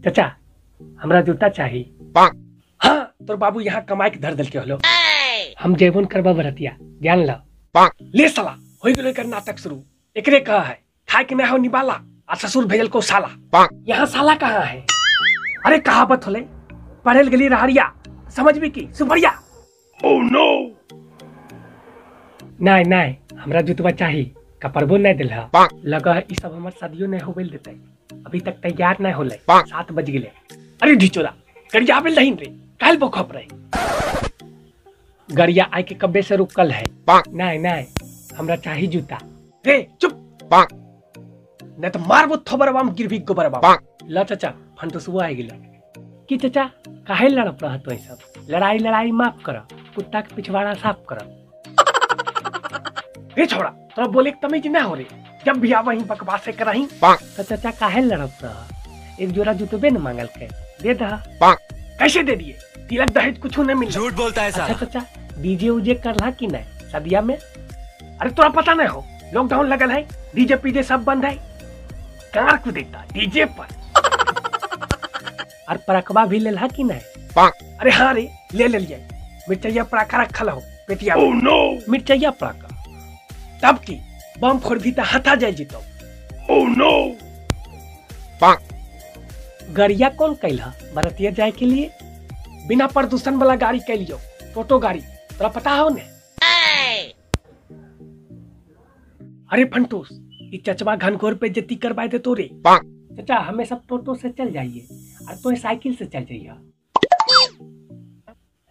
चाचा हमरा जूता चाहिए। हाँ तोर बाबू यहाँ कमाई के धर दल के हलो। हम जेबन करबा बरतिया ज्ञान ला। ले साला हो गेलो एकर नाटक शुरू। एकरे कहा है खाए के ना हो निबाला आ ससुर भेजल को साला। यहाँ साला कहाँ है? अरे कहावत होले पढ़ल गली रहरिया समझ भी की सुपरिया। Oh no. नहीं नहीं हमरा जुतवा चाहिए। कपड़बो नहीं दिल लगा है ई सब हमर शादियो नहीं होबेल देते। अभी तक तैयार नहीं होले। 7 बज गेले। अरे ढिचोरा गरिया आबेल नहीं रे काल बखप रहे। गरिया आए के कब्बे से रुकल है। नहीं नहीं हमरा चाहिए जूता। रे चुप नहीं तो मारबो थोबरवा में गिरबी गोबरवा। ला चाचा फंटुसुआ आ गेल। की चाचा काहे लड़प रहा तो सब? लड़ाई लड़ाई माफ कर, कुत्ता के पिछवाड़ा साफ कर। रे छोड़ा तोरा बोले के तमीज ना हो रे, जब भी आवा ही बकवास करही। तो चाचा काहे लड़प रहा? एक जोड़ा जूतबे न मांगल के दे दहा। कैसे दे दिए? तिलक दहेज कुछ नहीं मिला। झूठ बोलता है साला। अच्छा चाचा डीजे उजे करला कि नहीं शादिया में? अरे तोरा पता नहीं हो लॉकडाउन लगल है, डीजे पीजे सब बंद है। कार को देता डीजे पर। और पराकवा भी लेला कि नहीं? अरे हाँ रे ले ले लिया। मिर्चैया पराका रखल हो पेटिया में। Oh no. मिर्चैया पराका तब की बम फोड़ भी हाथा जाए जीतो। Oh no. गरिया कौन कैला बरतिया जाए के लिए? बिना प्रदूषण वाला गाड़ी कैलियो टोटो गाड़ी तोरा पता हो ने? अरे फंटूस ई चचवा घनघोर पे जती करवाए दे तोरे। चाचा हमें सब टोटो से चल जाइए और तो साइकिल से चल जाइए।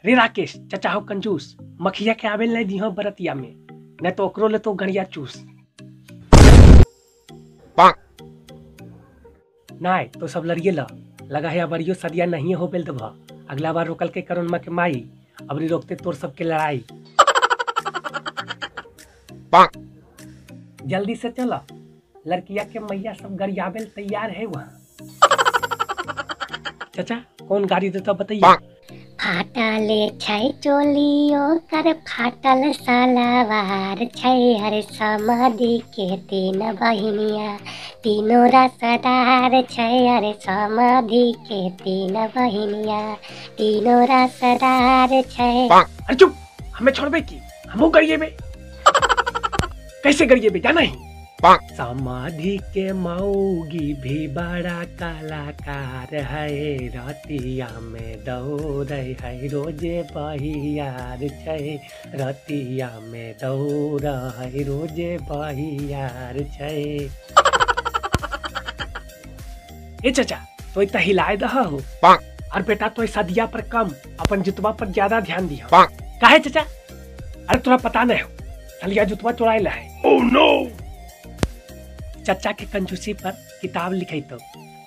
रे राकेश चचा हो कंजूस मखिया के आवेल नहीं दिहो बरतिया में, नहीं तो ओकरो ले तो गड़िया चूस। नहीं तो सब लड़िए ला लगा है अबरियो सदिया नहीं हो बेल दबा। अगला बार रोकल के करोनमा के माई अबरी रोकते तोर सबके लड़ाई। जल्दी से चला लड़किया के मैया सब गरियाबेल तैयार है वहाँ। चाचा कौन गाड़ी देता बताइए? फाटल छै चोलियो कर फाटल सलवार छै। हर समाधि के तीन बहिनिया तीनों रसदार छै। हर समाधि के तीन बहिनिया तीनों रसदार छै। अरे चुप हमें छोड़बे की हमहू गरिएबे। कैसे गरिएबे जाना ही? समाधि के मौगी भी बड़ा कलाकार है, रतिया में दौड़े है रोजे बहियार छै। रतिया में दौड़ है रोजे बहियार छै। ए चाचा तो इतना हिलाए दहा हो। और बेटा तो सदिया पर कम अपन जुतवा पर ज्यादा ध्यान दिया। काहे चाचा? अरे तोरा पता नहीं हो सलिया जुतवा चुराए ला है। Oh no. चचा के कंजूसी पर किताब लिखतो,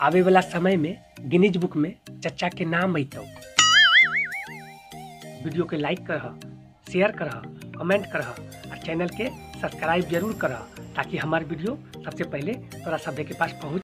आवे वाला समय में गिनीज बुक में चचा के नाम अतो। वीडियो के लाइक करह, शेयर करह, कमेंट करह और चैनल के सब्सक्राइब जरूर करह ताकि हमार वीडियो सबसे पहले तोरा सब के पास पहुँच।